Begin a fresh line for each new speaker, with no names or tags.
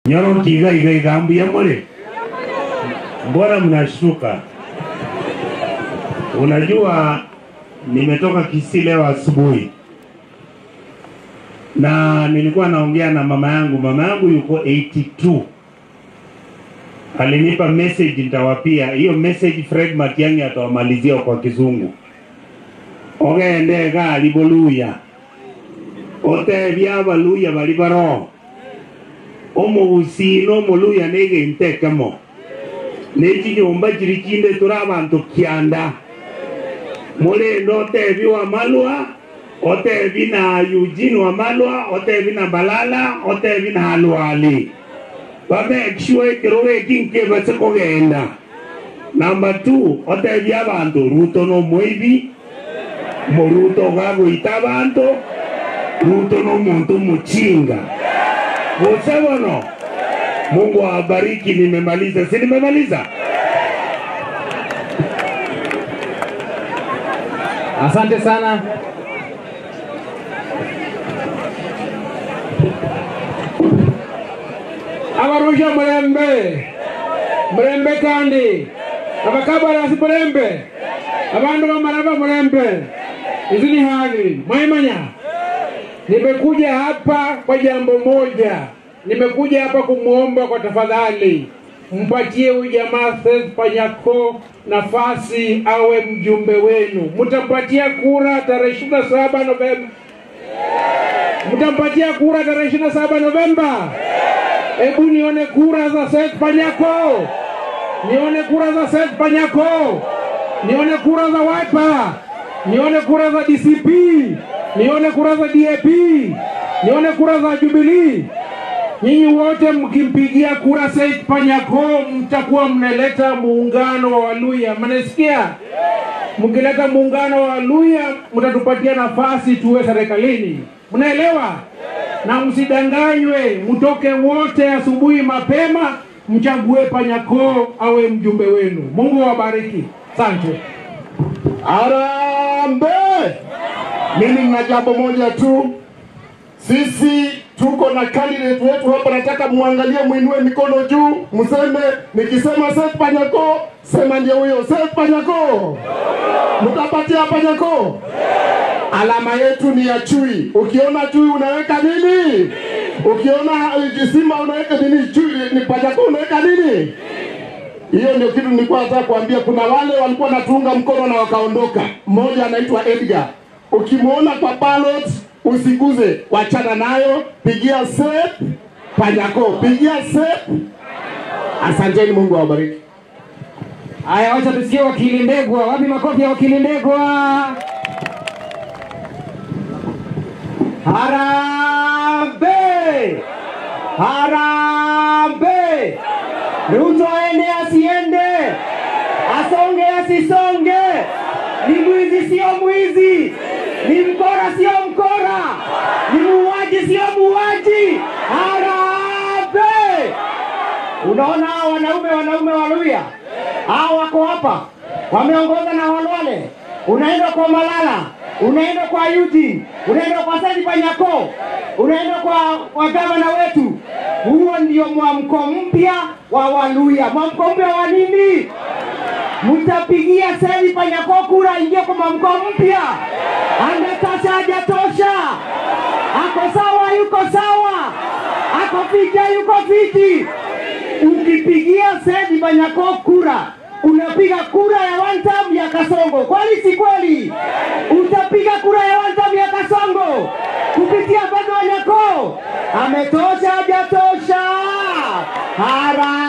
Nyoro tiga iga igambu ya mole. Mbona mnashtuka? Unajua nimetoka Kisii leo asubuhi. Na nilikuwa naongea na mama yangu. Mama yangu yuko 82. Alinipa message, nitawapia hiyo message. Fred Matiang'i atawamalizia kwa Kizungu. Ogende ga liboluya. Otebia baluya balibaro. Omo gusino moluya nege intekamo. Nechi nyumba chirichinde turabantu kianda. Mole ndo tebi wa malwa, otebi na Eugene wa malwa, otebi na Balala, otebi na Halwali. Babe sure kiroge kinke base kogenda. Number 2, otebi abantu Ruto no muibi. Moruto gago itabanto. Ruto no muntu muchinga. Musewono. Mungu awabariki, nimemaliza. Si nimemaliza?
Asante sana.
Abarusha murembe. Murembe kandi. Abakabarasi murembe. Abandu bamaraba murembe. Izini hali. Mwaimanya. Nimekuja hapa kwa jambo moja. Nimekuja hapa kumuomba kwa tafadhali, mpatie huyu jamaa Seth Panyako nafasi awe mjumbe wenu. Mtampatia kura tarehe 27 Novemba. Mtampatia kura tarehe 27 Novemba. Hebu nione kura za Seth Panyako. Nione kura za Seth Panyako. Nione kura za Wiper. Nione kura za DCP. Nione kura za DAP. Nione kura za Jubilee. Nyinyi wote mkimpigia kura Seth Panyako mtakuwa mnaleta muungano wa Waluya. Mnasikia? Mkileta muungano wa Waluya mtatupatia nafasi tuwe serikalini. Mnaelewa? Na msidanganywe, mtoke wote asubuhi mapema mchague Panyako awe mjumbe wenu. Mungu awabariki. Asante.
Harambee! Mimi nina jambo moja tu. Sisi tuko na candidate wetu hapa, nataka muangalie, muinue mikono juu, mseme, nikisema Seth Panyako, sema ndio huyo Seth Panyako. Mtapatia Panyako? Alama yetu ni ya chui. Ukiona chui unaweka nini? Ukiona simba unaweka nini? Chui ni Panyako unaweka nini? Hiyo ndio kitu nilikuwa nataka kuambia. Kuna wale walikuwa natuunga mkono na wakaondoka. Mmoja anaitwa Edgar. Ukimuona kwa ballot usiguze, wachana nayo, pigia Seth Panyako, pigia Seth. Asanteni, Mungu awabariki.
Haya, wacha tusikie wakili Ndegwa. Wapi makofi ya wakili Ndegwa?
Harambee! Harambee! Ruto aende asiende, asonge asisonge, ni mwizi sio mwizi, ni mkora sio mkora, ni muuaji sio muuaji. Harambee! Unaona hao wanaume Waluya hao wako hapa, wameongoza na Walwale. Unaenda kwa Malala, unaenda kwa Eugene, unaenda kwa Seth Panyako, unaenda kwa gavana wetu. Huo ndio mwamko mpya wa Waluya. Mwamko mpya wa nini? Mtapigia Seth Panyako kura ingie kwa mwamko mpya. Anatosha hajatosha? Ako sawa yuko sawa? Ako fiti yuko fiti? Ukipigia Seth Panyako kura, unapiga kura ya one term ya Kasongo. Kweli si kweli? Utapiga kura ya one term ya Kasongo kupitia Panyako. Ametosha hajatosha? Harambee!